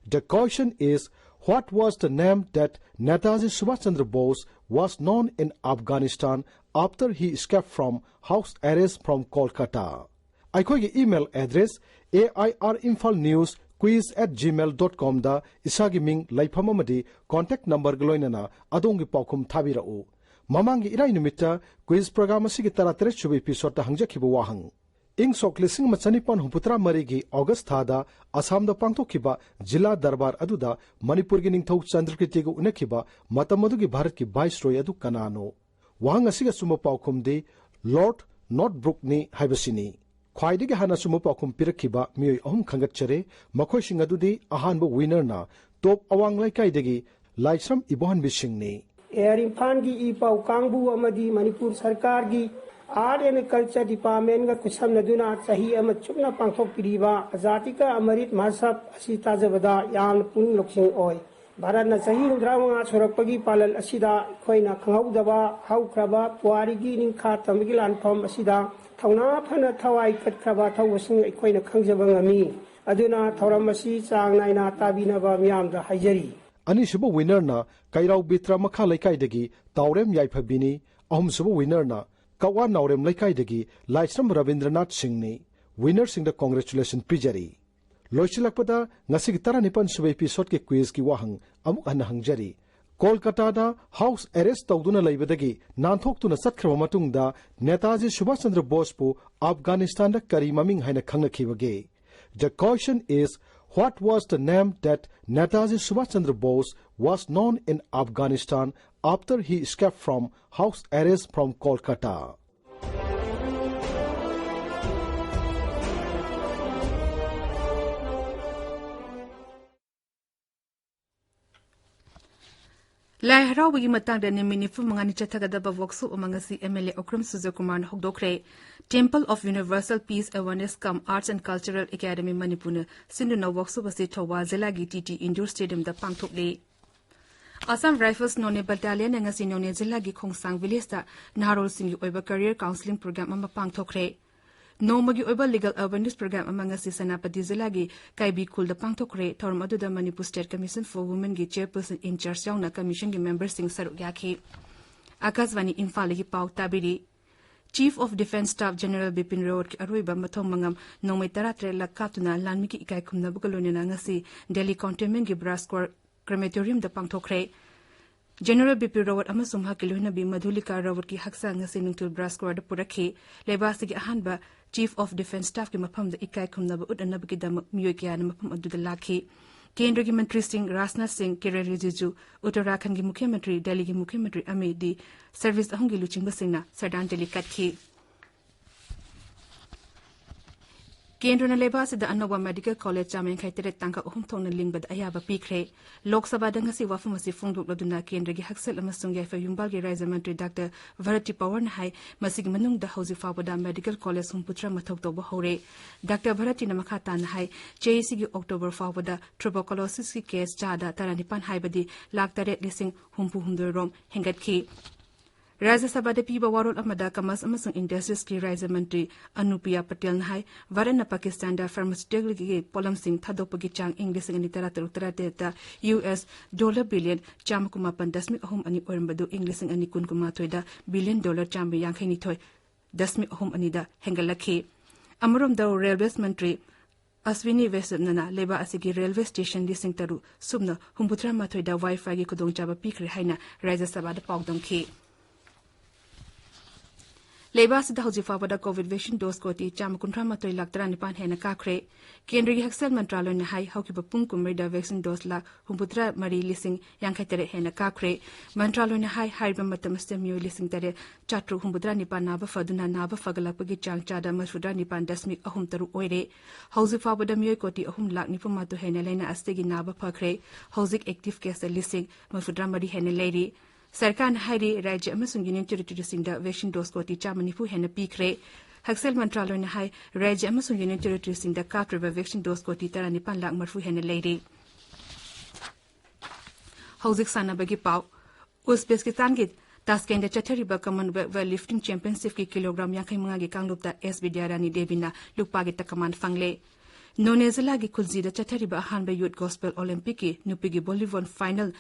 The question is, what was the name that Netaji Subhash Chandra Bose was known in Afghanistan after he escaped from house arrest from Kolkata? ꯑꯩꯈꯣꯏꯒꯤ email address, A I R Imphal News Quiz at gmail dot comꯗ ꯏꯁꯥꯒꯤ ꯃꯤꯡ, ꯂꯩꯐꯝ ꯑꯃꯗꯤ contact numberꯒ ꯂꯣꯏꯅꯅ ꯑꯗꯣꯝꯒꯤ ꯄꯥꯎꯈꯨꯝ ꯊꯥꯕꯤꯔꯛꯎ꯫ ꯃꯃꯥꯡꯒꯤ ꯏꯔꯥꯏ ꯅꯨꯃꯤꯠꯇ quiz program ꯑꯁꯤꯒꯤ ꯇꯔꯥꯇꯔꯦꯠ ꯁꯨꯕ episodeꯇ ꯍꯪꯖꯈꯤꯕ ꯋꯥꯍꯪ꯫ ꯏꯪ ꯁꯣꯛ ꯂꯤꯁꯤꯡ ꯑꯃ ꯆꯅꯤꯄꯥꯟ ꯍꯨꯝꯐꯨꯇꯔꯥ ꯃꯔꯤꯒꯤ August ꯊꯥꯗ ꯑꯁꯥꯝꯗ ꯄꯥꯡꯊꯣꯛꯈꯤꯕ ꯖꯤꯂꯥ ꯗꯔꯕꯥꯔ ꯑꯗꯨꯗ ꯃꯅꯤꯄꯨꯔꯒꯤ ꯅꯤꯡꯊꯧ ꯆꯟꯗ꯭ꯔꯀꯤꯔꯇꯤꯒ ꯎꯅꯈꯤꯕ ꯃꯇꯝ ꯑꯗꯨꯒꯤ ꯚꯥꯔꯠꯀꯤ Viceroy ꯑꯗꯨ ꯀꯅꯥꯅꯣ? ꯋꯥꯍꯪ ꯑꯁꯤꯒꯤ ꯑꯆꯨꯝꯕ ꯄꯥꯎꯈꯨꯝꯗꯤ Lord Northbrookꯅꯤ ꯍꯥꯏꯕꯁꯤꯅꯤ꯫ ꯈ꯭ꯋꯥꯏꯗꯒꯤ ꯍꯥꯟꯅ ꯑꯆꯨꯝꯕ ꯄꯥꯎꯈꯨꯝ ꯄꯤꯔꯛꯈꯤꯕ ꯃꯤꯑꯣꯏ ꯑꯍꯨꯝ ꯈꯟꯒꯠꯆꯔꯦ꯫ ꯃꯈꯣꯏꯁꯤꯡ ꯑꯗꯨꯗꯤ, ꯑꯍꯥꯟꯕ winnerꯅ ꯇꯣꯞ ꯑꯋꯥꯡ ꯂꯩꯀꯥꯏꯗꯒꯤ ꯂꯥꯏꯁ꯭ꯔꯝ ꯏꯕꯣꯍꯟꯕꯤ ꯁꯤꯡꯅꯤ꯫ ꯑꯦꯌꯔ ꯏꯝꯐꯥꯜꯒꯤ ꯏ ꯄꯥꯎ ꯀꯥꯡꯕꯨ ꯑꯃꯗꯤ ꯃꯅꯤꯄꯨꯔ ꯁꯔꯀꯥꯔꯒꯤ ꯑꯥꯔꯠ ꯑꯦꯟ ꯀꯜꯆꯔ ꯗꯤꯄꯥꯔꯠꯃꯦꯟꯒ ꯈꯨꯠꯁꯝꯅꯗꯨꯅ ꯆꯍꯤ ꯑꯃ ꯆꯨꯞꯅ ꯄꯥꯡꯊꯣꯛꯄꯤꯔꯤꯕ ꯑꯖꯥꯗꯤ ꯀꯥ ꯑꯃꯔꯤꯠ ꯃꯍꯣꯠꯁꯕ ꯑꯁꯤ ꯇꯥꯖꯕꯗ ꯌꯥꯝꯅ ꯄꯨꯛꯅꯤꯡ ꯂꯧꯁꯤꯡ ꯑꯣꯏ꯫ ꯚꯥꯔꯠꯅ ꯆꯍꯤ ꯍꯨꯝꯗ꯭ꯔꯥ ꯃꯉꯥ ꯁꯨꯔꯛꯄꯒꯤ ꯄꯥꯂꯟ ꯑꯁꯤꯗ ꯑꯩꯈꯣꯏꯅ ꯈꯪꯍꯧꯗꯕ ꯍꯧꯈ꯭ꯔꯕ ꯄꯨꯋꯥꯔꯤꯒꯤ ꯅꯤꯡꯈꯥ ꯇꯝꯕꯒꯤ ꯂꯥꯟꯐꯝ ꯑꯁꯤꯗ ꯊꯧꯅꯥ ꯐꯅ ꯊꯋꯥꯏ ꯀꯠꯈ꯭ꯔꯕ ꯊꯧꯕꯁꯤꯡ ꯑꯩꯈꯣꯏꯅ ꯈꯪꯖꯕ ꯉꯝꯃꯤ꯫ ꯑꯗꯨꯅ ꯊꯧꯔꯝ ꯑꯁꯤ ꯆꯥꯡ ꯅꯥꯏꯅ ꯇꯥꯕꯤꯅꯕ ꯃꯤꯌꯥꯝꯗ ꯍꯥꯏꯖꯔꯤ꯫ ꯑꯅꯤꯁꯨꯕ ꯋꯤꯅꯔꯅ ꯀꯩꯔꯥꯎ ꯕꯤꯇ꯭ꯔ ꯃꯈꯥ ꯂꯩꯀꯥꯏꯗꯒꯤ ꯇꯥꯎꯔꯦꯝ ꯌꯥꯏꯐꯕꯤꯅꯤ꯫ ꯑꯍꯨꯝꯁꯨꯕ ꯋꯤꯅꯔꯅ ꯀꯛꯋꯥ ꯅꯥꯎꯔꯦꯝ ꯂꯩꯀꯥꯏꯗꯒꯤ ꯂꯥꯏꯁ꯭ꯔꯝ ꯔꯕꯤꯟꯗ꯭ꯔꯅꯥꯊ ꯁꯤꯡꯅꯤ꯫ ꯋꯤꯅꯔꯁꯤꯡꯗ ꯀꯣꯡꯒ꯭ꯔꯦꯆꯨꯂꯦꯁꯟ ꯄꯤꯖꯔꯤ꯫ ꯂꯣꯏꯁꯤꯜꯂꯛꯄꯗ ꯉꯁꯤꯒꯤ ꯇꯔꯥꯅꯤꯄꯥꯟ ꯁꯨꯕ ꯏꯄꯤꯁꯣꯗꯀꯤ ꯀ꯭ꯋꯤꯖꯀꯤ ꯋꯥꯍꯪ ꯑꯃꯨꯛ ꯍꯟꯅ ꯍꯪꯖꯔꯤ꯫ ꯀꯣꯜꯀꯇꯥꯗ ꯍꯥꯎꯁ ꯑꯦꯔꯦꯁ ꯇꯧꯗꯨꯅ ꯂꯩꯕꯗꯒꯤ ꯅꯥꯟꯊꯣꯛꯇꯨꯅ ꯆꯠꯈ꯭ꯔꯕ ꯃꯇꯨꯡꯗ ꯅꯦꯇꯥꯖꯤ ꯁꯨꯚꯥꯁ ꯆꯟꯗ꯭ꯔ ꯕꯣꯁꯄꯨ ꯑꯐꯒꯥꯅꯤꯁꯇꯥꯟꯗ ꯀꯔꯤ ꯃꯃꯤꯡ ꯍꯥꯏꯅ ꯈꯪꯅꯈꯤꯕꯒꯦ? The question is, what was the name that Netaji Subhash Chandra Bose was known in Afghanistan after he escaped from house arrest from Kolkata? ꯂꯥꯏ ꯍꯔꯥꯎꯕꯒꯤ ꯃꯇꯥꯡꯗ ꯅꯨꯃꯤꯠ ꯅꯤꯐꯨ ꯃꯉꯥꯅꯤ ꯆꯠꯊꯒꯗꯕ ꯋꯥꯛꯁꯣꯞ ꯑꯃ ꯉꯁꯤ ꯑꯦꯝ ꯑꯦꯜ ꯑꯦ ꯑꯣꯀ꯭ꯔꯝ ꯁꯨꯖꯌꯀꯨꯃꯥꯔꯅ ꯍꯧꯗꯣꯛꯈ꯭ꯔꯦ꯫ Temple of Universal Peace Awareness cum Arts and Cultural Academy ꯃꯅꯤꯄꯨꯔꯅ ꯁꯤꯟꯗꯨꯅ ꯋꯥꯛꯁꯣꯞ ꯑꯁꯤ ꯊꯧꯕꯥꯜ ꯖꯤꯂꯥꯒꯤ ꯇꯤ ꯇꯤ ꯏꯟꯗꯣꯔ ꯁ꯭ꯇꯦꯗꯤꯌꯝꯗ ꯄꯥꯡꯊꯣꯛꯂꯤ꯫ ꯑꯁꯥꯝ ꯔꯥꯏꯐꯜꯁ ꯅꯣꯅꯦ ꯕꯠꯇꯥꯂꯤꯌꯟꯅ ꯉꯁꯤ ꯅꯣꯅꯦ ꯖꯤꯂꯥꯒꯤ ꯈꯣꯡꯁꯥꯡ ꯚꯤꯂꯦꯖꯇ ꯅꯍꯥꯔꯣꯜꯁꯤꯡꯒꯤ ꯑꯣꯏꯕ ꯀꯦꯔꯤꯌꯔ ꯀꯥꯎꯟꯁꯤꯂꯤꯡ ꯄ꯭ꯔꯣꯒ꯭ꯔꯥꯝ ꯑꯃ ꯄꯥꯡꯊꯣꯛꯈ꯭ꯔꯦ꯫ ꯅꯣꯡꯃꯒꯤ ꯑꯣꯏꯕ ꯂꯤꯒꯦꯜ ꯑꯦꯋꯦꯔꯅꯦꯁ ꯄ꯭ꯔꯣꯒ꯭ꯔꯥꯝ ꯑꯃ ꯉꯁꯤ ꯁꯦꯅꯥꯄꯇꯤ ꯖꯤꯂꯥꯒꯤ ꯀꯥꯏꯕꯤ ꯈꯨꯜꯗ ꯄꯥꯡꯊꯣꯛꯈ꯭ꯔꯦ꯫ ꯊꯧꯔꯝ ꯑꯗꯨꯗ ꯃꯅꯤꯄꯨꯔ ꯁ꯭ꯇꯦꯠ ꯀꯃꯤꯁꯟ ꯐꯣꯔ ꯋꯨꯃꯦꯟꯒꯤ ꯆꯦꯌꯔꯄꯔꯁꯟ ꯏꯟ ꯆꯥꯔꯖ ꯌꯥꯎꯅ ꯀꯃꯤꯁꯟꯒꯤ ꯃꯦꯝꯕꯔꯁꯤꯡ ꯁꯔꯨꯛ ꯌꯥꯈꯤ꯫ ꯑꯀꯥꯁꯕꯥꯅꯤ ꯏꯝꯐꯥꯜꯗꯒꯤ ꯄꯥꯎ ꯇꯥꯕꯤꯔꯤ꯫ Chief of Defence Staff General Bipin ꯔꯥꯋꯠꯀꯤ ꯑꯔꯣꯏꯕ ꯃꯊꯧ ꯃꯉꯝ ꯅꯣꯡꯃꯩ ꯇꯔꯥꯇꯔꯦꯠ ꯂꯛ ꯀꯥꯞꯇꯨꯅ ꯂꯥꯟꯃꯤꯒꯤ ꯏꯀꯥꯏ ꯈꯨꯝꯅꯕꯒ ꯂꯣꯏꯅꯅ ꯉꯁꯤ ꯗꯦꯜꯂꯤ ꯀꯣꯟꯇꯣꯟꯃꯦꯟꯒꯤ ꯕ꯭ꯔꯥꯁ ꯀꯣꯔ ꯀ꯭ꯔꯦꯃꯦꯇꯣꯔꯤꯌꯝꯗ ꯄꯥꯡꯊꯣꯛꯈ꯭ꯔꯦ꯫ ꯖꯦꯅꯔꯦꯜ ꯕꯤꯄꯤꯟ ꯔꯥꯋꯠ ꯑꯃꯁꯨꯡ ꯃꯍꯥꯛꯀꯤ ꯂꯣꯏꯅꯕꯤ ꯃꯙꯨꯂꯤꯀꯥ ꯔꯥꯋꯠꯀꯤ ꯍꯛꯆꯥꯡ ꯉꯁꯤ ꯅꯨꯡꯊꯤꯜ ꯕ꯭ꯔꯥꯁ ꯀꯣꯔꯗ ꯄꯨꯔꯛꯈꯤ꯫ ꯂꯩꯕꯥꯛ ꯑꯁꯤꯒꯤ ꯑꯍꯥꯟꯕ ꯆꯤꯐ ꯑꯣꯐ ꯗꯤꯐꯦꯟꯁ ꯁ꯭ꯇꯥꯐꯀꯤ ꯃꯐꯝꯗ ꯏꯀꯥꯏ ꯈꯨꯝꯅꯕ ꯎꯠꯅꯅꯕꯒꯤꯗꯃꯛ ꯃꯤꯑꯣꯏ ꯀꯌꯥꯅ ꯃꯐꯝ ꯑꯗꯨꯗ ꯂꯥꯛꯈꯤ꯫ ꯀꯦꯟꯗ꯭ꯔꯒꯤ ꯃꯟꯇ꯭ꯔꯤꯁꯤꯡ ꯔꯥꯖꯅꯥꯊ ꯁꯤꯡ, ꯀꯤꯔꯦꯟ ꯔꯤꯖꯤꯖꯨ, ꯎꯠꯇꯔꯥꯈꯟꯒꯤ ꯃꯨꯈ꯭ꯌ ꯃꯟꯇ꯭ꯔꯤ, ꯗꯦꯜꯂꯤꯒꯤ ꯃꯨꯈ꯭ꯌ ꯃꯟꯇ꯭ꯔꯤ ꯑꯃꯗꯤ ꯁꯔꯚꯤꯁ ꯑꯍꯨꯝꯒꯤ ꯂꯨꯆꯤꯡꯕꯁꯤꯡꯅ ꯁ꯭ꯔꯗꯥꯟꯖꯂꯤ ꯀꯠꯈꯤ꯫ ꯀꯦꯟꯗ꯭ꯔꯅ ꯂꯩꯕꯥꯛ ꯑꯁꯤꯗ ꯑꯅꯧꯕ ꯃꯦꯗꯤꯀꯦꯜ ꯀꯣꯂꯦꯖ ꯆꯥꯝꯃ ꯌꯥꯡꯈꯩ ꯇꯔꯦꯠ ꯇꯥꯡꯀꯛ ꯑꯍꯨꯝ ꯊꯣꯛꯅ ꯂꯤꯡꯕꯗ ꯑꯌꯥꯕ ꯄꯤꯈ꯭ꯔꯦ꯫ ꯂꯣꯛ ꯁꯚꯥꯗ ꯉꯁꯤ ꯋꯥꯐꯝ ꯑꯁꯤ ꯐꯣꯡꯗꯣꯛꯂꯗꯨꯅ ꯀꯦꯟꯗ꯭ꯔꯒꯤ ꯍꯛꯁꯦꯜ ꯑꯃꯁꯨꯡ ꯌꯥꯏꯐ ꯌꯨꯝꯕꯥꯜꯒꯤ ꯔꯥꯖ꯭ꯌ ꯃꯟꯇ꯭ꯔꯤ ꯗꯥꯛꯇꯔ ꯚꯔꯇꯤ ꯄꯋꯥꯔꯅ ꯍꯥꯏ, ꯃꯁꯤꯒꯤ ꯃꯅꯨꯡꯗ ꯍꯧꯖꯤꯛ ꯐꯥꯎꯕꯗ ꯃꯦꯗꯤꯀꯦꯜ ꯀꯣꯂꯦꯖ ꯍꯨꯝꯐꯨꯇꯔꯥ ꯃꯊꯧ ꯇꯧꯕ ꯍꯧꯔꯦ꯫ ꯗꯥꯛꯇꯔ ꯚꯔꯇꯤꯅ ꯃꯈꯥ ꯇꯥꯅ ꯍꯥꯏ, ꯆꯍꯤꯁꯤꯒꯤ ꯑꯣꯛꯇꯣꯕꯔ ꯐꯥꯎꯕꯗ ꯇ꯭ꯔꯨꯕꯣꯀꯣꯂꯣꯁꯤꯁꯀꯤ ꯀꯦꯁ ꯆꯥꯗ ꯇꯔꯥꯅꯤꯄꯥꯟ ꯍꯥꯏꯕꯗꯤ ꯂꯥꯈ ꯇꯔꯦꯠ ꯂꯤꯁꯤꯡ ꯍꯨꯝꯐꯨ ꯍꯨꯝꯗꯣꯏ ꯔꯣꯝ ꯍꯦꯟꯒꯠꯈꯤ꯫ ꯔꯥꯖ꯭ꯌ ꯁꯚꯥꯗ ꯄꯤꯕ ꯋꯥꯔꯣꯜ ꯑꯃꯗ ꯀꯃꯔꯁ ꯑꯃꯁꯨꯡ ꯏꯟꯗꯁꯇ꯭ꯔꯤꯁꯀꯤ ꯔꯥꯖ꯭ꯌ ꯃꯟꯇ꯭ꯔꯤ ꯑꯅꯨꯄ꯭ꯔꯤꯌꯥ ꯄꯇꯦꯜꯅ ꯍꯥꯏ, ꯚꯥꯔꯠꯅ ꯄꯥꯀꯤꯁꯇꯥꯟꯗ ꯐꯥꯔꯃꯥꯁꯤꯎꯇꯤꯀꯦꯜꯒꯤ ꯄꯣꯠꯂꯝꯁꯤꯡ ꯊꯥꯗꯣꯛꯄꯒꯤ ꯆꯥꯡ ꯏꯪ ꯂꯤꯁꯤꯡ ꯑꯅꯤ ꯇꯔꯥ ꯇꯔꯨꯛ ꯇꯔꯥ ꯇꯔꯦꯠꯇ ꯌꯨ ꯑꯦꯁ ꯗꯣꯂꯔ ꯕꯤꯂꯤꯌꯟ ꯆꯥꯝꯃ ꯀꯨꯟꯃꯥꯄꯟ ꯗꯁꯃꯤꯛ ꯑꯍꯨꯝ ꯑꯅꯤ ꯑꯣꯏꯔꯝꯕꯗꯨ ꯏꯪ ꯂꯤꯁꯤꯡ ꯑꯅꯤ ꯀꯨꯟ ꯀꯨꯟꯃꯥꯊꯣꯏꯗ ꯕꯤꯂꯤꯌꯟ ꯗꯣꯂꯔ ꯆꯥꯝꯃ ꯌꯥꯡꯈꯩ ꯅꯤꯊꯣꯏ ꯗꯁꯃꯤꯛ ꯑꯍꯨꯝ ꯑꯅꯤꯗ ꯍꯦꯟꯒꯠꯂꯛꯈꯤ꯫ ꯑꯃꯔꯣꯝꯗ ꯔꯦꯜꯋꯦꯁ ꯃꯟꯇ꯭ꯔꯤ ꯑꯁ꯭ꯋꯤꯅꯤ ꯋꯦꯁꯅꯅ ꯂꯩꯕꯥꯛ ꯑꯁꯤꯒꯤ ꯔꯦꯜꯋꯦ ꯁ꯭ꯇꯦꯁꯟ ꯂꯤꯁꯤꯡ ꯇꯔꯨꯛ ꯁꯨꯞꯅ ꯍꯨꯝꯐꯨꯇꯔꯥ ꯃꯥꯊꯣꯏꯗ ꯋꯥꯏ ꯐꯥꯏꯒꯤ ꯈꯨꯗꯣꯡꯆꯥꯕ ꯄꯤꯈ꯭ꯔꯦ ꯍꯥꯏꯅ ꯔꯥꯖ꯭ꯌ ꯁꯚꯥꯗ ꯄꯥꯎꯗꯝꯈꯤ꯫ ꯂꯩꯕꯥꯛ ꯑꯁꯤꯗ ꯍꯧꯖꯤꯛ ꯐꯥꯎꯕꯗ ꯀꯣꯚꯤꯗ ꯚꯦꯛꯁꯤꯟ ꯗꯣꯁ ꯀꯣꯇꯤ ꯆꯥꯝꯃ ꯀꯨꯟꯊ꯭ꯔꯥ ꯃꯥꯊꯣꯏ ꯂꯥꯈ ꯇꯔꯥꯅꯤꯄꯥꯟ ꯍꯦꯟꯅ ꯀꯥꯞꯈ꯭ꯔꯦ꯫ ꯀꯦꯟꯗ꯭ꯔꯒꯤ ꯍꯛꯁꯦꯜ ꯃꯟꯇ꯭ꯔꯥꯂꯣꯏꯅ ꯍꯥꯏ, ꯍꯧꯈꯤꯕ ꯄꯨꯡ ꯀꯨꯟꯃꯔꯤꯗ ꯚꯦꯛꯁꯤꯟ ꯗꯣꯁ ꯂꯥꯈ ꯍꯨꯝꯐꯨꯇꯔꯥ ꯃꯔꯤ ꯂꯤꯁꯤꯡ ꯌꯥꯡꯈꯩ ꯇꯔꯦꯠ ꯍꯦꯟꯅ ꯀꯥꯞꯈ꯭ꯔꯦ꯫ ꯃꯟꯇ꯭ꯔꯥꯂꯣꯏꯅ ꯍꯥꯏ, ꯍꯥꯏꯔꯤꯕ ꯃꯇꯝ ꯑꯁꯤꯗ ꯃꯤꯑꯣꯏ ꯂꯤꯁꯤꯡ ꯇꯔꯦꯠ ꯆꯥꯇ꯭ꯔꯨꯛ ꯍꯨꯝꯐꯨꯇꯔꯥ ꯅꯤꯄꯥꯟ ꯅꯥꯕ ꯐꯗꯨꯅ ꯅꯥꯕ ꯐꯒꯠꯂꯛꯄꯒꯤ ꯆꯥꯡ ꯆꯥꯗ ꯃꯔꯤꯐꯨꯇꯔꯥ ꯅꯤꯄꯥꯟ ꯗꯁꯃꯤꯛ ꯑꯍꯨꯝ ꯇꯔꯨꯛ ꯑꯣꯏꯔꯦ꯫ ꯍꯧꯖꯤꯛ ꯐꯥꯎꯕꯗ ꯃꯤꯑꯣꯏ ꯀꯣꯇꯤ ꯑꯍꯨꯝ ꯂꯥꯈ ꯅꯤꯐꯨ ꯃꯥꯊꯣꯏ ꯍꯦꯟꯅ ꯂꯥꯏꯅꯥ ꯑꯁꯤꯗꯒꯤ ꯅꯥꯕ ꯐꯈ꯭ꯔꯦ꯫ ꯍꯧꯖꯤꯛ ꯑꯦꯛꯇꯤꯚ ꯀꯦꯁꯇ ꯂꯤꯁꯤꯡ ꯃꯔꯤꯐꯨꯇꯔꯥ ꯃꯔꯤ ꯍꯦꯟꯅ ꯂꯩꯔꯤ꯫ ꯁꯔꯀꯥꯔꯅ ꯍꯥꯏꯔꯤ, ꯔꯥꯖ꯭ꯌ ꯑꯃꯁꯨꯡ ꯌꯨꯅꯤꯌꯟ ꯇꯦꯔꯤꯇꯣꯔꯤꯁꯤꯡꯗ ꯚꯦꯛꯁꯤꯟ ꯗꯣꯁ ꯀꯣꯇꯤ ꯆꯥꯝꯃ ꯅꯤꯐꯨ ꯍꯦꯟꯅ ꯄꯤꯈ꯭ꯔꯦ꯫ ꯍꯛꯁꯦꯜ ꯃꯟꯇ꯭ꯔꯥꯂꯣꯏꯅ ꯍꯥꯏ, ꯔꯥꯖ꯭ꯌ ꯑꯃꯁꯨꯡ ꯌꯨꯅꯤꯌꯟ ꯇꯦꯔꯤꯇꯣꯔꯤꯁꯤꯡꯗ ꯀꯥꯞꯇ꯭ꯔꯤꯕ ꯚꯦꯛꯁꯤꯟ ꯗꯣꯁ ꯀꯣꯇꯤ ꯇꯔꯥꯅꯤꯄꯥꯟ ꯂꯥꯈ ꯃꯔꯤꯐꯨ ꯍꯦꯟꯅ ꯂꯩꯔꯤ꯫ ꯍꯧꯖꯤꯛ ꯁꯥꯟꯅꯕꯒꯤ ꯄꯥꯎ꯫ ꯎꯖꯕꯦꯀꯤꯁꯇꯥꯟꯒꯤ ꯇꯥꯁꯀꯦꯟꯗ ꯆꯠꯊꯔꯤꯕ ꯀꯃꯟꯋꯦꯜꯊ ꯋꯦꯠ ꯂꯤꯐꯇꯤꯡ ꯆꯦꯝꯄꯤꯌꯟꯁꯤꯞꯀꯤ ꯀꯤꯂꯣꯒ꯭ꯔꯥꯝ ꯌꯥꯡꯈꯩ ꯃꯉꯥꯒꯤ ꯀꯥꯡꯂꯨꯞꯇ ꯑꯦꯁ ꯕꯤꯗ꯭ꯌꯥꯔꯥꯅꯤ ꯗꯦꯕꯤꯅ ꯂꯨꯄꯥꯒꯤ ꯇꯀꯃꯥꯟ ꯐꯪꯂꯦ꯫ ꯅꯣꯅꯦ ꯖꯤꯂꯥꯒꯤ ꯈꯨꯜꯖꯤꯗ ꯆꯠꯊꯔꯤꯕ ꯑꯍꯥꯟꯕ ꯌꯨꯊ ꯒꯣꯁꯄꯦꯜ ꯑꯣꯂꯦꯝꯄꯤꯛꯀꯤ ꯅꯨꯄꯤꯒꯤ ꯚꯣꯂꯤꯕꯣꯜ ꯐꯥꯏꯅꯦꯜ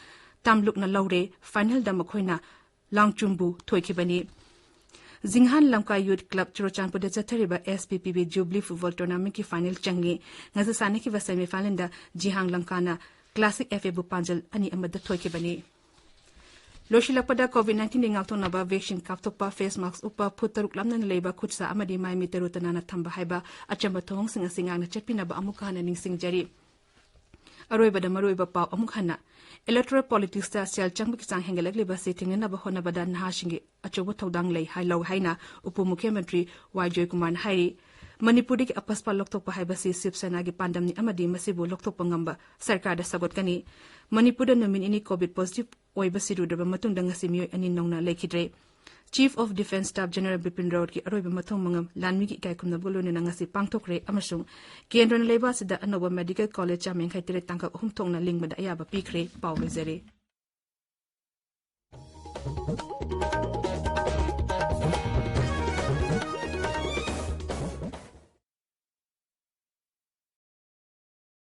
ꯇꯥꯝꯂꯨꯛꯅ ꯂꯧꯔꯦ꯫ ꯐꯥꯏꯅꯦꯜꯗ ꯃꯈꯣꯏꯅ ꯂꯥꯡꯆꯨꯝꯕꯨ ꯊꯣꯏꯈꯤꯕꯅꯤ꯫ ꯖꯤꯡꯍꯥꯟ ꯂꯝꯀꯥ ꯌꯨꯊ ꯀ꯭ꯂꯕ ꯆꯨꯔꯆꯥꯟꯄꯨꯔꯗ ꯆꯠꯊꯔꯤꯕ S P P B jubilee football ꯇꯣꯔꯅꯥꯃꯦꯟꯠꯀꯤ ꯐꯥꯏꯅꯦꯜ ꯆꯪꯉꯤ꯫ ꯉꯁꯤ ꯁꯥꯟꯅꯈꯤꯕ ꯁꯦꯃꯤ ꯐꯥꯏꯅꯦꯜꯗ ꯖꯤꯍꯥꯡ ꯂꯝꯀꯥꯅ ꯀ꯭ꯂꯥꯁꯤꯛ ꯑꯦꯐ ꯑꯦꯕꯨ ꯄꯥꯟꯖꯜ ꯑꯅꯤ ꯑꯃꯗ ꯊꯣꯏꯈꯤꯕꯅꯤ꯫ ꯂꯣꯏꯁꯤꯜꯂꯛꯄꯗ ꯀꯣꯚꯤꯗ ꯅꯥꯏꯟꯇꯤꯟꯗꯒꯤ ꯉꯥꯛꯊꯣꯛꯅꯕ ꯚꯦꯛꯁꯤꯟ ꯀꯥꯞꯊꯣꯛꯄ, ꯐꯦꯁ ꯃꯥꯛꯁ ꯎꯞꯄ, ꯐꯨꯠ ꯇꯔꯨꯛ ꯂꯥꯞꯅꯅ ꯂꯩꯕ, ꯈꯨꯠ ꯁꯥ ꯑꯃꯗꯤ ꯃꯥꯏ ꯃꯤꯠ ꯇꯔꯨ ꯇꯅꯥꯟꯅ ꯊꯝꯕ ꯍꯥꯏꯕ ꯑꯆꯝꯕ ꯊꯧꯑꯣꯡꯁꯤꯡ ꯑꯁꯤ ꯉꯥꯛꯅ ꯆꯠꯄꯤꯅꯕ ꯑꯃꯨꯛꯀ ꯍꯟꯅ ꯅꯤꯡꯁꯤꯡꯖꯔꯤ꯫ ꯑꯔꯣꯏꯕꯗ ꯃꯔꯨꯑꯣꯏꯕ ꯄꯥꯎ ꯑꯃꯨꯛ ꯍꯟꯅ꯫ ꯏꯂꯦꯛꯇꯣꯔꯦꯜ ꯄꯣꯂꯤꯇꯤꯛꯁꯇ ꯁꯦꯜ ꯆꯪꯕꯒꯤ ꯆꯥꯡ ꯍꯦꯟꯒꯠꯂꯛꯂꯤꯕ ꯑꯁꯤ ꯊꯤꯡꯅꯅꯕ ꯍꯣꯠꯅꯕꯗ ꯅꯍꯥꯁꯤꯡꯒꯤ ꯑꯆꯧꯕ ꯊꯧꯗꯥꯡ ꯂꯩ ꯍꯥꯏ-, ꯂꯧ ꯍꯥꯏꯅ ꯎꯄ ꯃꯨꯈ꯭ꯌꯃꯟꯇ꯭ꯔꯤ ꯋꯥꯏ ꯖꯣꯏꯀꯨꯃꯥꯔꯅ ꯍꯥꯏꯔꯤ꯫ ꯃꯅꯤꯄꯨꯔꯗꯒꯤ ꯑꯄꯁꯄꯥ ꯂꯧꯊꯣꯛꯄ ꯍꯥꯏꯕꯁꯤ ꯁꯤꯕ ꯁꯦꯅꯥꯒꯤ ꯄꯥꯟꯗꯝꯅꯤ ꯑꯃꯗꯤ ꯃꯁꯤꯕꯨ ꯂꯧꯊꯣꯛꯄ ꯉꯝꯕ ꯁꯔꯀꯥꯔꯗ ꯁꯧꯒꯠꯀꯅꯤ꯫ ꯃꯅꯤꯄꯨꯔꯗ ꯅꯨꯃꯤꯠ ꯅꯤꯅꯤ ꯀꯣꯚꯤꯗ ꯄꯣꯖꯤꯇꯤꯚ ꯑꯣꯏꯕ ꯁꯤꯔꯨꯗ꯭ꯔꯕ ꯃꯇꯨꯡꯗ ꯉꯁꯤ ꯃꯤꯑꯣꯏ ꯑꯅꯤ ꯅꯧꯅ ꯂꯩꯈꯤꯗ꯭ꯔꯦ꯫ Chief of Defence Staff General Bipin ꯔꯥꯋꯠꯀꯤ ꯑꯔꯣꯏꯕ ꯃꯊꯧ ꯃꯉꯝ ꯂꯥꯟꯃꯤꯒꯤ ꯏꯀꯥꯏ ꯈꯨꯝꯅꯕꯒ ꯂꯣꯏꯅꯅ ꯉꯁꯤ ꯄꯥꯡꯊꯣꯛꯈ꯭ꯔꯦ ꯑꯃꯁꯨꯡ ꯀꯦꯟꯗ꯭ꯔꯅ ꯂꯩꯕꯥꯛ ꯑꯁꯤꯗ ꯑꯅꯧꯕ ꯃꯦꯗꯤꯀꯦꯜ ꯀꯣꯂꯦꯖ ꯆꯥꯝꯌꯥꯡꯈꯩ ꯇꯔꯦꯠ ꯇꯥꯡꯀꯛ ꯑꯍꯨꯝ ꯊꯣꯛꯅ ꯂꯤꯡꯕꯗ ꯑꯌꯥꯕ ꯄꯤꯈ꯭ꯔꯦ꯫ ꯄꯥꯎ ꯂꯣꯏꯖꯔꯦ꯫